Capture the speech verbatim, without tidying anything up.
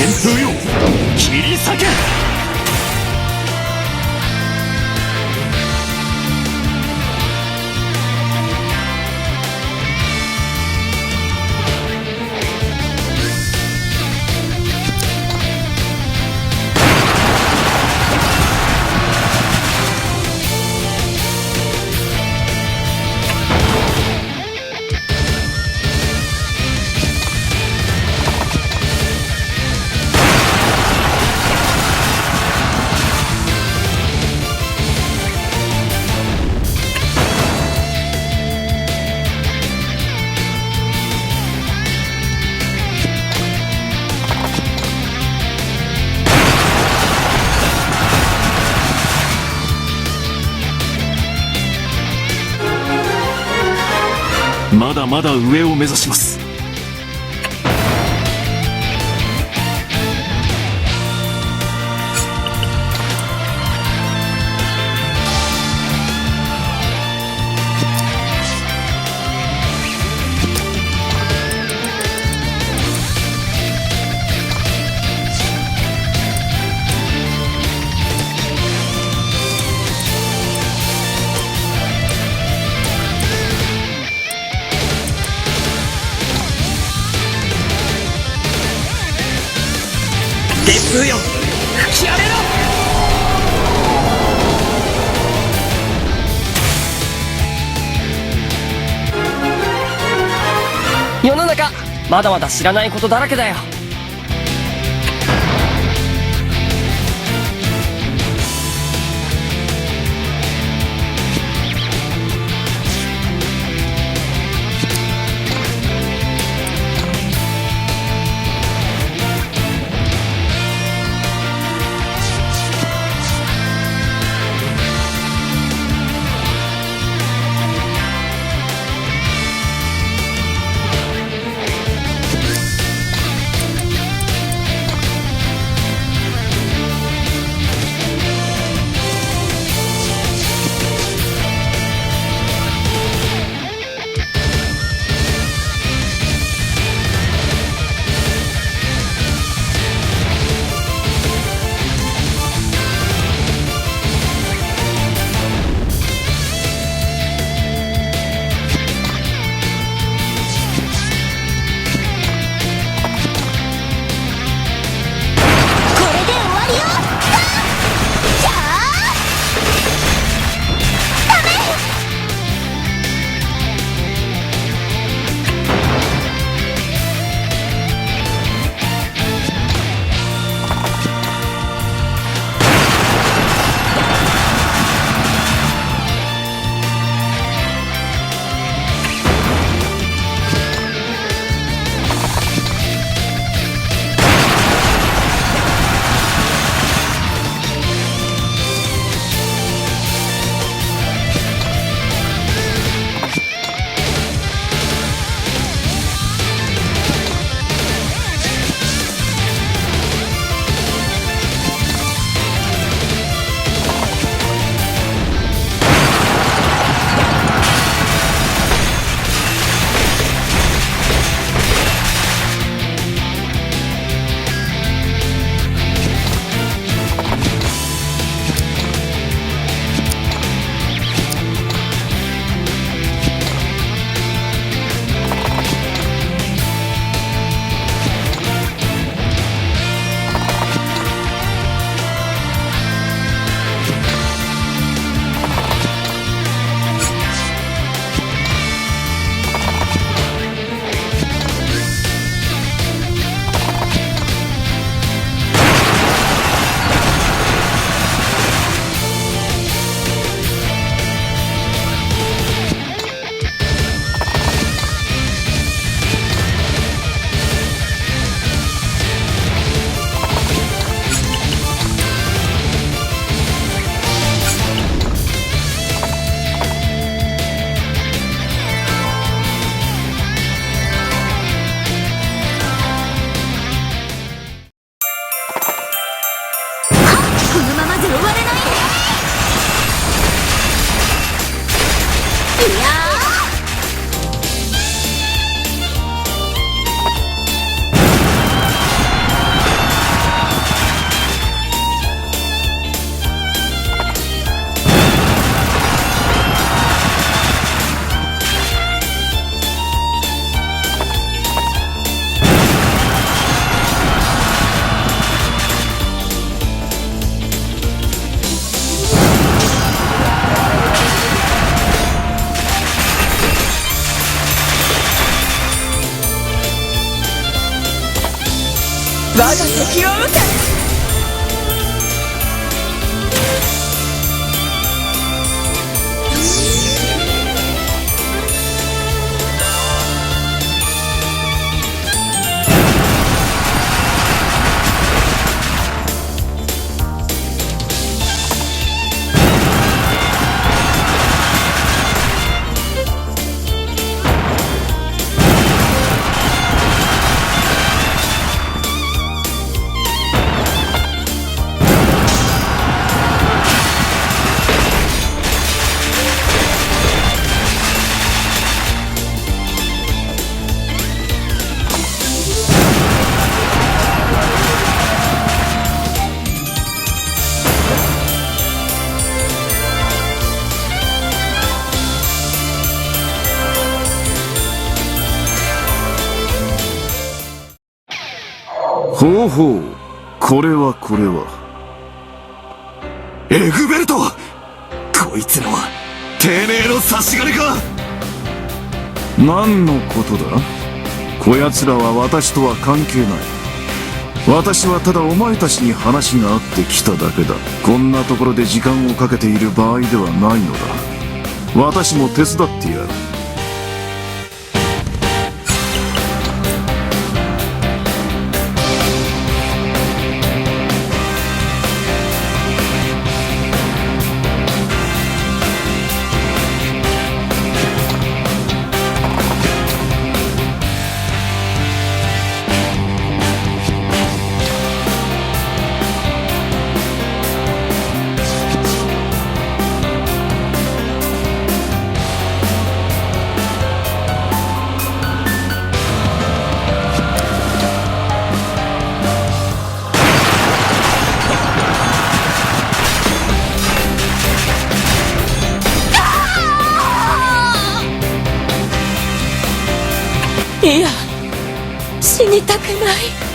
旋風よ、切り裂け。まだまだ上を目指します。烈風よ、吹き荒れろ。世の中、まだまだ知らないことだらけだよ。これで終わりよ。このままじゃ終われない。いやー。我が敵を討て。ほうほう、これはこれは。エグベルト！こいつらは、てめえの差し金か？何のことだ？こやつらは私とは関係ない。私はただお前たちに話があって来ただけだ。こんなところで時間をかけている場合ではないのだ。私も手伝ってやる。 いや、死にたくない。